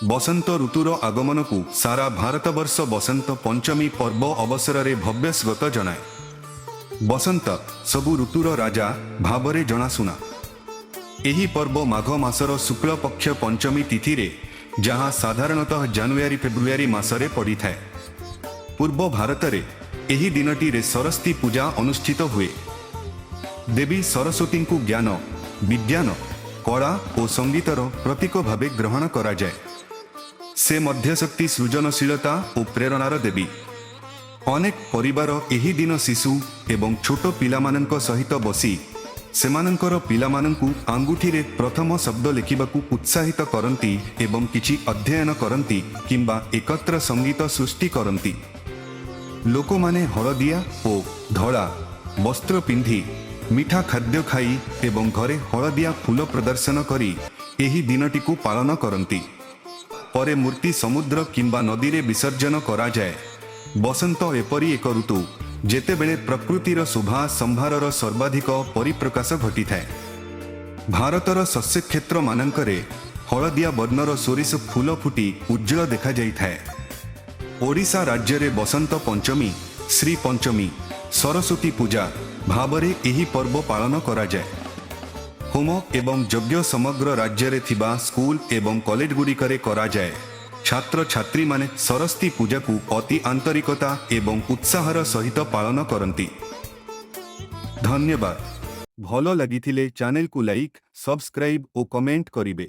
ବସନ୍ତ ଋତୁର ଆଗମନକୁ ସାରା ଭାରତବର୍ଷ ବସନ୍ତ ପଞ୍ଚମୀ ପର୍ବ ଅବସରରେ ଭବ୍ୟ ସ୍ୱାଗତ ଜଣାଏ। ବସନ୍ତ ସବୁ ଋତୁର ରାଜା ଭାବରେ ଜଣାଶୁଣା। ଏହି ପର୍ବ ମାଘ ମାସର ଶୁକ୍ଳ ପକ୍ଷ ପଞ୍ଚମୀ ତିଥିରେ, ଯାହା ସାଧାରଣତଃ ଜାନୁଆରୀ ଫେବୃଆରୀ ମାସରେ ପଡ଼ିଥାଏ। ପୂର୍ବ ଭାରତରେ ଏହି ଦିନଟିରେ ସରସ୍ୱତୀ ପୂଜା ଅନୁଷ୍ଠିତ ହୁଏ। ଦେବୀ ସରସ୍ୱତୀଙ୍କୁ ଜ୍ଞାନ, ବିଜ୍ଞାନ, କଳା ଓ ସଙ୍ଗୀତର ପ୍ରତୀକ ଭାବେ ଗ୍ରହଣ କରାଯାଏ। ସେ ମଧ୍ୟ ଶକ୍ତି, ସୃଜନଶୀଳତା ଓ ପ୍ରେରଣାର ଦେବୀ। ଅନେକ ପରିବାର ଏହି ଦିନ ଶିଶୁ ଏବଂ ଛୋଟ ପିଲାମାନଙ୍କ ସହିତ ବସି ସେମାନଙ୍କର ପିଲାମାନଙ୍କୁ ଆଙ୍ଗୁଠିରେ ପ୍ରଥମ ଶବ୍ଦ ଲେଖିବାକୁ ଉତ୍ସାହିତ କରନ୍ତି ଏବଂ କିଛି ଅଧ୍ୟୟନ କରନ୍ତି କିମ୍ବା ଏକତ୍ର ସଙ୍ଗୀତ ସୃଷ୍ଟି କରନ୍ତି। ଲୋକମାନେ ହଳଦିଆ ଓ ଧଳା ବସ୍ତ୍ର ପିନ୍ଧି, ମିଠା ଖାଦ୍ୟ ଖାଇ ଏବଂ ଘରେ ହଳଦିଆ ଫୁଲ ପ୍ରଦର୍ଶନ କରି ଏହି ଦିନଟିକୁ ପାଳନ କରନ୍ତି। ପରେ ମୂର୍ତ୍ତି ସମୁଦ୍ର କିମ୍ବା ନଦୀରେ ବିସର୍ଜନ କରାଯାଏ। ବସନ୍ତ ଏପରି ଏକ ଋତୁ, ଯେତେବେଳେ ପ୍ରକୃତିର ଶୋଭା ସମ୍ଭାରର ସର୍ବାଧିକ ପରିପ୍ରକାଶ ଘଟିଥାଏ। ଭାରତର ଶସ୍ୟକ୍ଷେତ୍ରମାନଙ୍କରେ ହଳଦିଆ ବର୍ଣ୍ଣର ସୋରିଷ ଫୁଲ ଫୁଟି ଉଜ୍ଜଳ ଦେଖାଯାଇଥାଏ। ଓଡ଼ିଶା ରାଜ୍ୟରେ ବସନ୍ତ ପଞ୍ଚମୀ, ଶ୍ରୀ ପଞ୍ଚମୀ, ସରସ୍ୱତୀ ପୂଜା ଭାବରେ ଏହି ପର୍ବ ପାଳନ କରାଯାଏ। ହୋମ ଏବଂ ଯଜ୍ଞ ସମଗ୍ର ରାଜ୍ୟରେ ଥିବା ସ୍କୁଲ ଏବଂ କଲେଜଗୁଡ଼ିକରେ କରାଯାଏ। ଛାତ୍ରଛାତ୍ରୀମାନେ ସରସ୍ୱତୀ ପୂଜାକୁ ଅତି ଆନ୍ତରିକତା ଏବଂ ଉତ୍ସାହର ସହିତ ପାଳନ କରନ୍ତି। ଧନ୍ୟବାଦ। ଭଲ ଲାଗିଥିଲେ ଚ୍ୟାନେଲକୁ ଲାଇକ୍, ସବସ୍କ୍ରାଇବ୍ ଓ କମେଣ୍ଟ କରିବେ।